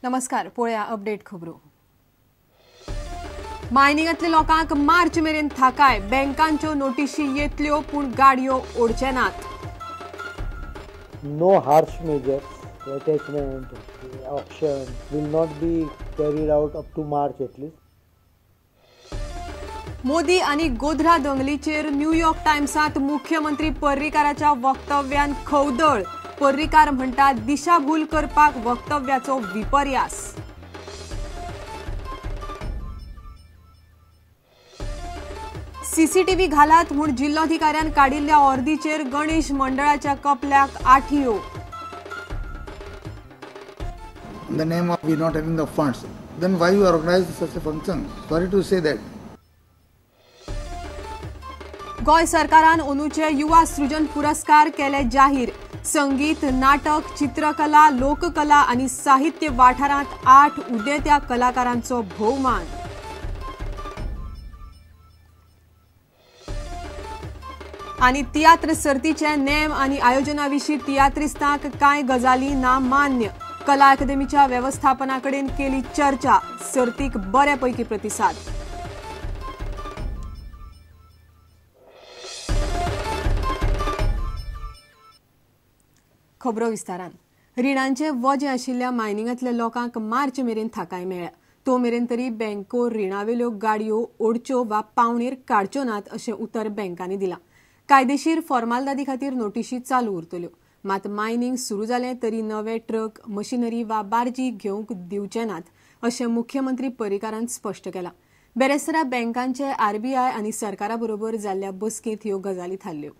नमस्कार, पळया अपडेट खबरो. मायनिंगांतल्या लोकांक मार्च मेरेन थाकाय, बँकांच्यो नोटिशी येतल्यो पूण गाडयो ओडचे नात. No harsh measures, attachment, auction will not be carried out up to March at least. Modi आनी गोध्रा दंगलीचेर न्यूयॉर्क टायम्सांत मुख्यमंत्री पर्रीकाराच्या वक्तव्यान खवदळ. पर्रीकार म्हणटा दिशाभूल करपाक वक्तव्याचो विपर्यास. सीसीटीव्ही घालात म्हूण जिल्लोधिकाऱ्यान काडिल्ल्या ऑर्दीचेर गणेश मंडळाच्या कपल्याक आठयो. In the name of we not having the funds, then why you organize such a function? Sorry to say that. Goa सरकारान अंदूचे युवा सृजन पुरस्कार केले जाहीर. संगीत, नाटक, चित्रकला, लोककला आनी साहित्य वाठारांत 8 उदेत्या कलाकारांचो भोवमान. आनी तियात्र सर्तीचे नेम आनी आयोजना विशीं तियात्रिस्तांक कांय गजाली ना मान्य. कला अकादमीच्या वेवस्थापना कडेन केली चर्चा. सर्तीक बरे पैकी प्रतिसाद. खबरो विस्तारान. रिणांचे वजें आशिल्ल्या मायनिंगांतल्या लोकांक मार्च मेरेन थाकाय मेळ्ळ्या. तो मेरेन तरी बँको रिणावेल्यो गाडयो ओडच्यो वा पावणेर काडच्यो नात अशें उतर बँकांनी दिलां. कायदेशीर फॉर्मालदादी खातीर नोटिशी चालू उरतल्यो. मात मायनिंग सुरू जालें तरी नवे ट्रक, मशिनरी वा बार्जी घेवंक दिवचे नात अशें मुख्यमंत्री पर्रीकारान स्पश्ट केलां. बेरेस्तारा बँकांचे आरबीआय आनी सरकारा बरोबर जाल्ल्या बसकेंत ह्यो गजाली थारल्यो.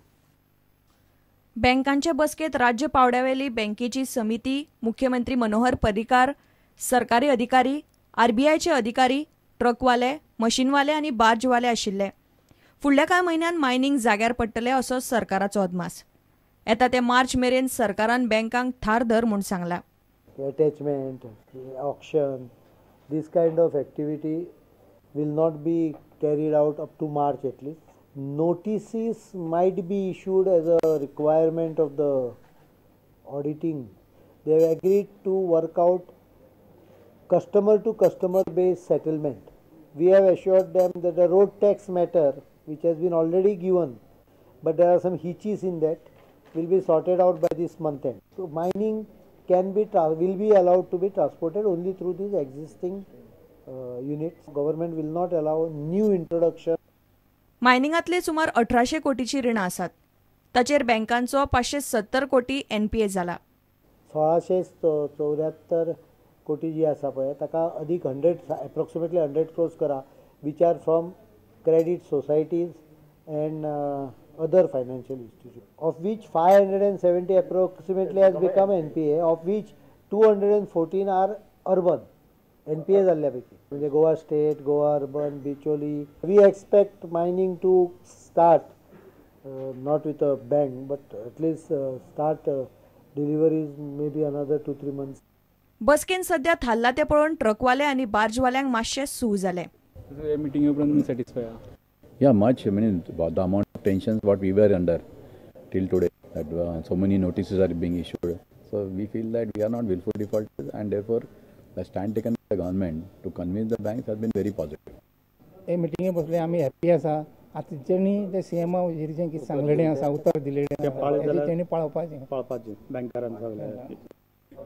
बँकांचे बसकेंत राज्य पावंड्यावेली बँकेची समिती, मुख्यमंत्री मनोहर पर्रीकार, सरकारी अधिकारी, आरबीआयचे अधिकारी, ट्रकवाले, मशीनवाले आनी बार्जवाले आशिल्ले. फुडल्या कांय म्हयन्यांत मायनिंग जाग्यार पडटलें असो सरकाराचो अदमास. येता ते मार्च मेरेन सरकारान बँकांक थार धर म्हूण सांगलां. Attachment, auction, this kind of activity will not be carried out up to March at least. Notices might be issued as a requirement of the auditing. They have agreed to work out customer to customer based settlement. We have assured them that the road tax matter, which has been already given, but there are some hitches in that, will be sorted out by this month end. So mining can be will be allowed to be transported only through these existing units. Government will not allow new introduction. मायनिंगांतले सुमार 1800 कोटीची रिणां आसात. ताचेर बँकांचो 570 कोटी NPA जाला. 1674 कोटी जी आसा पळय ताका अदीक 100 एप्रोक्सिमेटली 100 क्रोर्स करा, which are from credit societies and other financial institution, of which 570 approximately has become NPA, of which 214 are urban NPA जाल्ल्या पैकी, म्हणजे Goa state, Goa urban, Bicholim. We expect mining to start not with a bank but at least start deliveries maybe another 2-3 months. बसकेन सध्या थारला ते पळोवन ट्रकवाले आनी बार्जवाल्यांक मातशें सूw जालें. मिटिंगे उपरांत satisfy? Yeah, much. I mean, the amount of tensions what we were under till today, that so many notices are being issued. So we feel that we are not willful defaulters, and therefore the stand taken by the government to convince the banks has been very positive. हे मिटिंगे बसले आमी happy आसा. आतां जेणी ते सीएमा जें कितें सांगलेलें आसा, उतर दिलेलें आसा, तेणी पाळोवपाचें पाळपाचें बँकारान सगळें.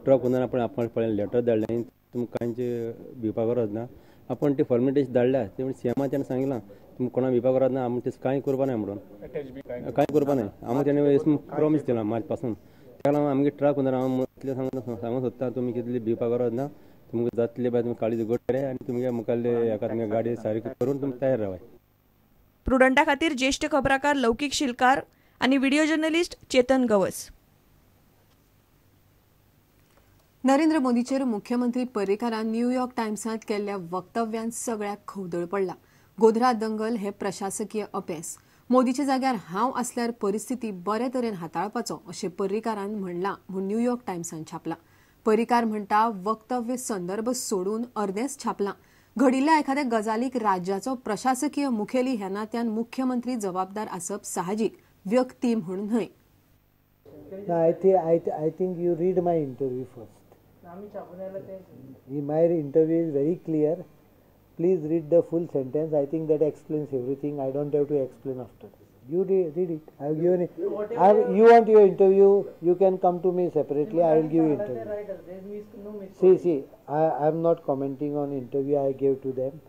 ट्रक ओनर आपण आपण पळय लेटर धाडलें, तुमकां कांयच भिवपा गरज ना. आपण ती फॉर्मेलिटीज धाडल्या, ते सीएमा तेणें सांगलां तुमकां कोणाक भिवपा गरज ना, आमी तें कांय करपा नाय म्हणून, कांय करपा नाय. आमी तेणें प्रॉमीस दिलां मार्च पासून. ताका लागून आमगे ट्रक ओनर हांव इतलें सांगूंक सोदता, तुमी कितली भिवपा गरज ना, तुमकां जातले बाय तुमी काळजी घट आनी तुमगे मुखाल्ले हेका तुमगे गाडी सारकी करून तुमी तयार रावाय. प्रुडंटा खातीर ज्येश्ठ खबराकार लौकीक शिलकार आनी व्हिडिओ जर्नलिस्ट चेतन गवस. नरेंद्र मोदीचेर मुख्यमंत्री पर्रीकारान न्यूयॉर्क टायम्सांत केल्ल्या वक्तव्यान सगळ्याक खवदळ पडला. गोध्रा दंगल हे प्रशासकीय अपेस. मोदीच्या जाग्यार हांव आसल्यार परिस्थिती बरे तरेन हाताळपाचो अशें पर्रीकारान म्हणलां म्हूण न्यूयॉर्क टायम्सान छापलां. पर्रीकार म्हणटा वक्तव्य संदर्भ सोडून अर्देंच छापलां. घडिल्ल्या एखाद्या गजालीक राज्याचो प्रशासकीय मुखेली ह्या नात्यान मुख्यमंत्री जबाबदार आसप साहजीक, व्यक्ती म्हूण न्हय. I think you read my interview first. My interview is very clear. Please read the full sentence. I think that explains everything. I don't have to explain after. You read it. I have given it. You want your interview, you can come to me separately. I will give you interview. See, I am not commenting on interview I gave to them.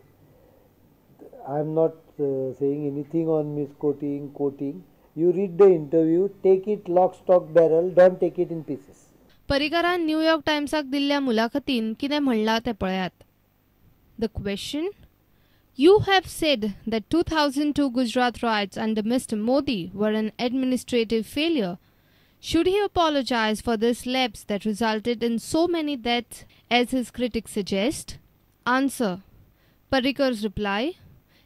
I am not saying anything on misquoting, quoting. You read the interview, take it lock, stock, barrel, don't take it in pieces. परिकरान New York टायम्साक दिल्ल्या मुलाखतीन कितें म्हणलां तें पळयात. The question, you have said that 2002 Gujarat riots under Mr. Modi were an administrative failure. Should he apologize for this lapse that resulted in so many deaths as his critics suggest? Answer. Parrikar's reply,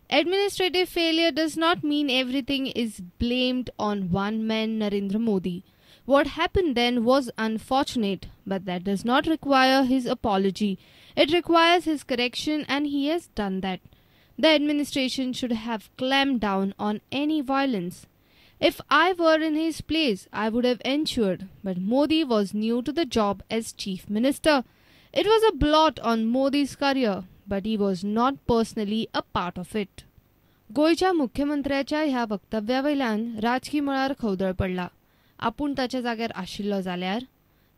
administrative failure does not mean everything is blamed on one man, Narendra Modi. What happened then was unfortunate, but that does not require his apology. It requires his correction, and he has done that. The administration should have clamped down on any violence. If I were in his place, I would have ensured, but Modi was new to the job as chief minister. It was a blot on Modi's career, but he was not personally a part of it. गोंयच्या मुख्यमंत्र्याच्या ह्या वक्तव्यावयल्यान राजकी मळार खवदळ पडला. आपूण ताच्या जाग्यार आशिल्लो जाल्यार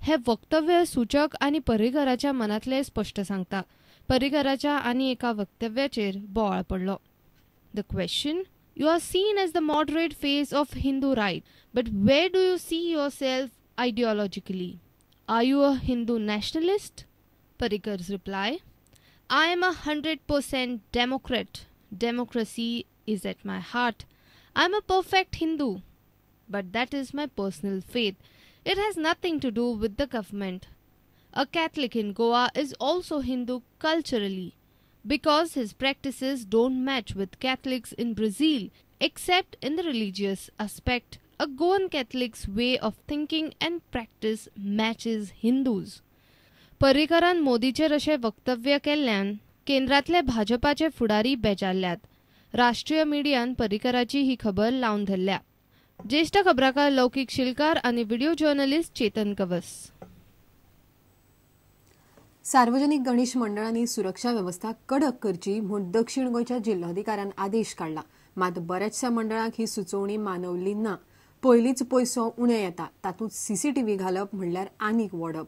हे वक्तव्य सूचक आनी पर्रीकराच्या मनांतलें स्पश्ट सांगता. पर्रीकराच्या आनी एका वक्तव्याचेर बोवाळ पडलो. The question, you are seen as the moderate face of Hindu right, but where do you see yourself ideologically? Are you a Hindu nationalist? Parrikar's reply, I am 100% Democrat. Democracy is at my heart. I am a perfect Hindu. But that is my personal faith. It has nothing to do with the government. A Catholic in Goa is also Hindu culturally, because his practices don't match with Catholics in Brazil, except in the religious aspect. A Goan Catholic's way of thinking and practice matches Hindus. पर्रीकरान मोदीचेर अशें वक्तव्य केल्ल्यान केंद्रांतले भाजपाचे फुडारी बेजारल्यात. राष्ट्रीय मिडियान पर्रीकराची ही खबर लावन धरल्या. ज्येष्ठ खबराकार लौकिक शिलकार आणि व्हिडिओ जर्नलिस्ट चेतन कवस. सार्वजनिक गणेश मंडळांनी सुरक्षा वेवस्था कडक करची म्हूण दक्षिण गोंयच्या जिल्लोधिकाऱ्यान आदेश काडला. मात बऱ्याचशा मंडळांक ही सुचोवणी मानवली ना. पयलींच पयसो उणे येता, तातूंत सीसीटीव्ही घालप म्हणल्यार आनीक वाडप.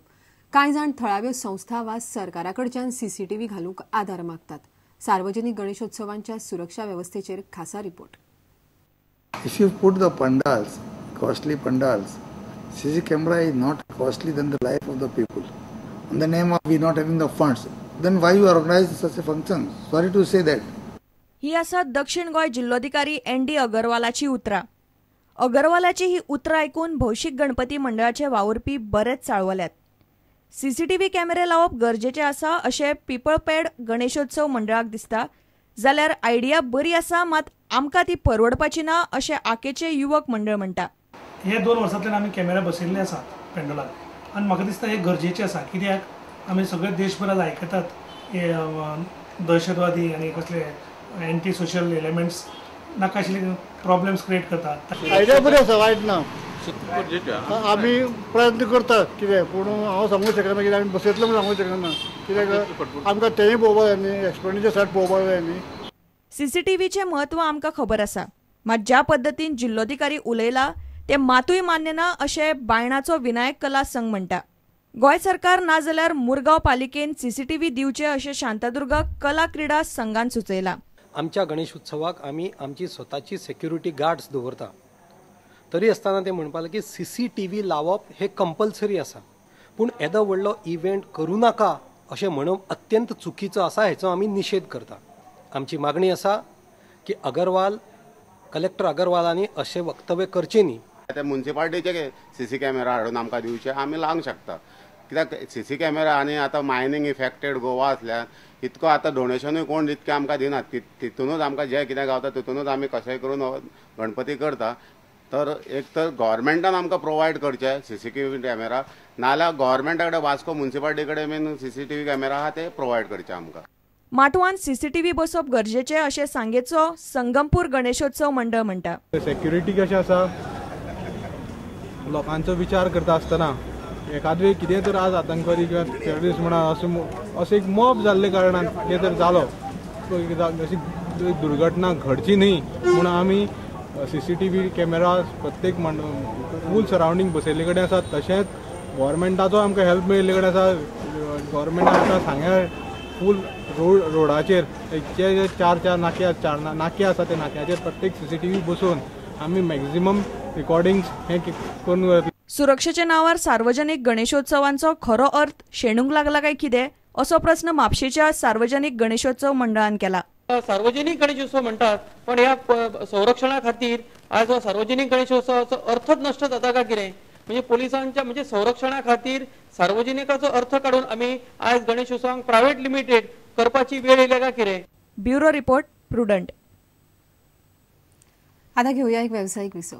कांय जाण थळाव्यो संस्था वा सरकारा कडच्यान सीसीटीव्ही घालूंक आदार मागतात. सार्वजनिक गणेशोत्सवांच्या सुरक्षा वेवस्थेचेर खासा report. If you put the pandals, costly pandals, CC camera is not costly than the life of the people. In the name of we not having the funds, then why you organize such a function? Sorry to say that. ही आसा दक्षिण Goa जिल्लोधिकारी N D अगरवालाची उतरां. अगरवालाची ही उतरां आयकून भौशीक गणपती मंडळाचे वावुरपी बरेच चाळवल्यात. CCTV कॅमेरे लावप गरजेचें आसा अशें पिपळपेड गणेशोत्सव मंडळाक दिसता, जाल्यार आयडिया बरी आसा मात आमकां ती परवडपाची ना अशें आकेचे युवक मंडळ म्हणटा. हे 2 वर्सांतल्यान आमी कॅमेरा बसयल्ले आसात पेंडोलाक आनी म्हाका दिसता हे गरजेचें आसा, कित्याक आमी सगळे देशभरात आयकतात हे दहशतवादी आनी कसले एंटी सोशल एलिमेंट्स नाका आशिल्ले प्रॉब्लेम्स क्रिएट करतात. आयडिया बरी आसा, वायट ना. आमी प्रयत्न करतात कितें, पूण हांव सांगूंक शकना कित्याक आमी बसयतले म्हूण सांगूंक शकना, कित्याक आमकां तेंय पळोवपाक जाय न्ही, एक्सपेंडिचर सायड पळोवपाक जाय न्ही. सीसीटीव्हीचें म्हत्व आमकां खबर आसा, मात ज्या पद्दतीन जिल्लोधिकारी उलयला तें मातूय मान्य ना अशें बायणाचो विनायक कला संघ म्हणटा. गोंय सरकार नाजाल्यार मुरगांव पालिकेन सीसीटीव्ही दिवचे अशें शांतादुर्गा कला क्रिडा संघान सुचयलां. आमच्या गणेश उत्सवाक आमी आमची स्वताची सेक्युरिटी गार्ड्स दवरता, तरी आसतना ते म्हणपाक लागले की सीसीटीव्ही लावप हे कंपल्सरी आसा, पूण येदो व्हडलो इव्हेंट करूं नाका अशें म्हणप अत्यंत चुकीचो आसा, हेचो आमी निशेध करता. आमची मागणी आसा की अगरवाल कलेक्टर अगरवालांनी अशें वक्तव्य करचें न्ही. ते मुन्सिपालिटीचे सीसी कॅमेरा हाडून आमकां दिवचे, आमी लावंक शकता, कित्याक सीसी कॅमेरा आनी आतां मायनींग इफेक्टेड गोवा आसल्यान इतको आतां डोनेशनूय कोण इतकें आमकां दिनात, तितूनच आमकां जें कितें गावता तितूनच आमी कशेंय करून गणपती करता. तर एक तर गव्हर्मेंटान आमकां प्रोवायड करचे सीसीटीव्ही कॅमेरा, नाल्यार गव्हर्मेंटा कडेन वास्को मुन्सिपालिटी कडेन बीन सीसीटीव्ही कॅमेरा आहा ते प्रोवायड करचे आमकां. माटवान सीसीटीव्ही बसोवप गरजेचें अशें सांगेचो संगमपूर गणेशोत्सव मंडळ म्हणटा. सेक्युरिटी कशें आसा, लोकांचो विचार करता आसतना एखाद्रे कितें तर आज आतंकवादी किंवा टेररिस्ट म्हणा असो एक मॉब जाल्ले कारणान कितें तर जालो अशी दुर्घटना घडची न्ही म्हूण आमी CCTV camera प्रत्येक फूल सरावंडींग बसयल्ले कडेन आसात. तशेंच गव्हर्मेंटाचो आमकां हेल्प मेळिल्ले कडेन आसा. गव्हर्मेंटान आतां सांग्यार फूल रोडाचेर जे जे चार चार नाके चार नाके आसा त्या नाक्याचेर प्रत्येक CCTV बसोवन आमी मॅक्झिमम रिकॉर्डिंग्स हें करून. सुरक्षेच्या नावार सार्वजनिक गणेशोत्सवांचो खरो अर्थ शेणूंक लागला काय कितें असो प्रस्न म्हापशेच्या सार्वजनिक गणेशोत्सव मंडळान केला. सार्वजनिक गणेशोत्सव म्हणटात पण ह्या संरक्षणा खातीर आज हो सार्वजनिक गणेशोत्सवाचो अर्थच नश्ट जाता काय कितें? म्हणजे पोलिसांच्या म्हणजे संरक्षणा खातीर सार्वजनिकाचो अर्थ काडून आमी आयज गणेशोत्सवांक प्रायव्हेट लिमिटेड करपाची वेळ येयल्या काय कितें? Bureau report, Prudent. आता घेऊया एक व्यावसायिक विसव.